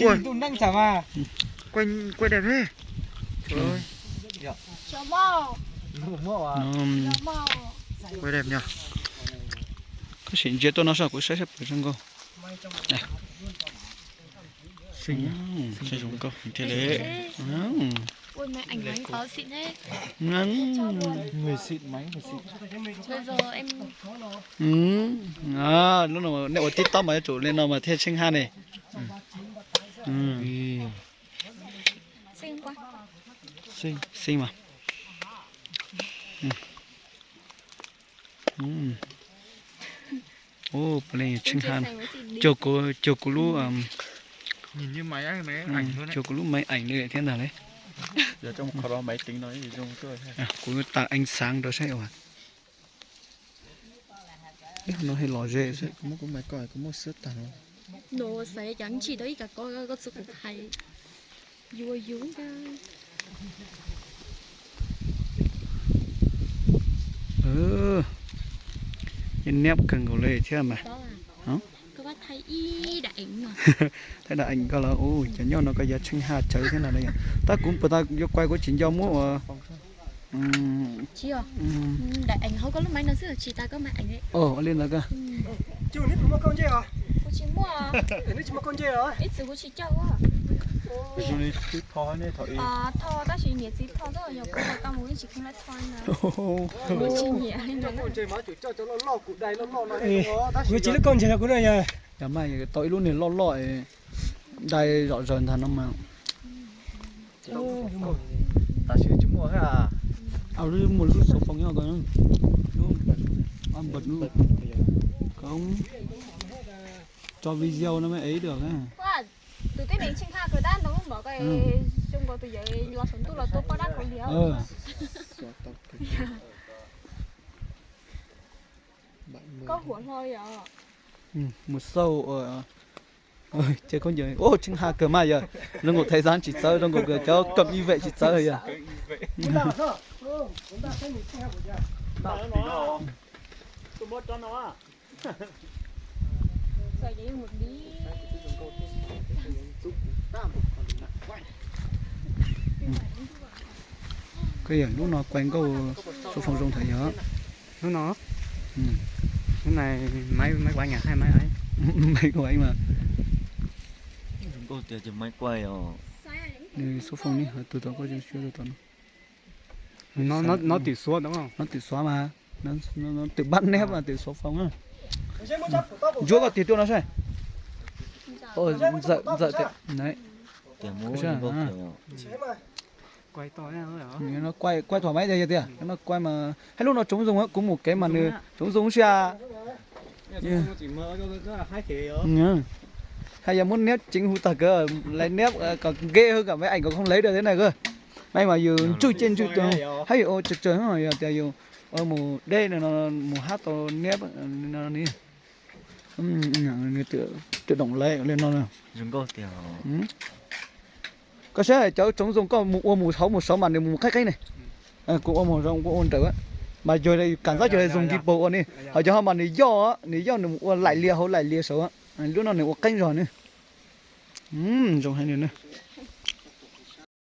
Ua, quay, quay đẹp thế. Ui. Quay đẹp nhờ. Koj sim ntsia tuaj no saib kuv saib seb puas zoo nkauj. Xim, xim zoo nkauj thiab li. Ui, máy ảnh máy có xịn thế. Người xịn, máy người xịn. Bây giờ em Lub no nej ua TikTok mas yuav tsum li no mas thiaj tsheej haj ne. Xim, xim mas. Ua, pab leej tsheej haj, cuag kuv, cuag kuv lub, cuag kuv lub máy ảnh li thiab ntag li. Kuv tag eev xaav rau saib ua. Ib no haj los ze xwb. Nws xaiv cov ntsis tau ib cov ko koj txhua kuv hais yuav yus. Yeej niab kawg nkaus li thiab mas. Thaij dam eem koj los, cov nyob no koj yuav tsheej haj tsawv thiab no yog. Tab kuv puas tau yuav kuai kuv tsis nco muab ua. Ua li ntawd koj. Kuv tsis lub koj ntses los kuv no yog. Yog mas tau ib lub niag loj loj, dai zom zaws ntag no mas. Tab sis tsis muaj thiab. Lub muaj lub xov foos nyob ko. Tso video no me es dam. Tus tib neeg tsheej haj kawg tab ntoo lub npom ko, zoo nkaus tus yawg los saum ntuj los tua poj dab kaus hniav. Koj huam hlo li os. Mus xauj. Ces koj ncaws, tsheej haj kawg mas yog, zoo nkaus thaiv xav tsis txawv, zoo nkaus cov kam ib vem tsis txawv yog. Koj yog lub no kuai nkauj, xu foom zoo thaum yog. Lub no, lub no, máy máy quay haj máy ấy. Máy quay mà. Nkauj tiag ces máy quay os. Nws xu foom ni, tus tau koj zoo siab tus tau no. Nó nó nó tự xóa đúng không? Nó tự xóa mà. Nó nó tự bắt nép mà tự xóa phòng á. Ntsuab koj tig tuaj no saib. Ntxawm ntxawm tias. Kuaj thoải mái tiag tiag, no kuaj mas hais lub no tsoov zoo, kuv mus kev mas nws tsoov zoo sia. Hais yog muab niab ceev hu tag kawg, lawv niab kom nqe hu kom máy ảnh còn không lấy được thế này cơ. Máy mà yus ntswj cej ntswj tug, hais yus ua tsawg tsawg yog tias yus mus deb no, mus hab tau niab no ni. Tự động lấy lên no. Koj saib cov tsoov zoo koj mus ua mus hauv mus saud mas nws mus qeb qeb ne. Kuv ua mus zoo kuv ua nrawm, mas yog kam txob cog zoo nkig paug ua ne. Ho cov ho mas nws yoj, nws yoj nws mus ua laim lias hauv laim lias saud, lub no nws ua qeeb zog ne. Zoo heev li na.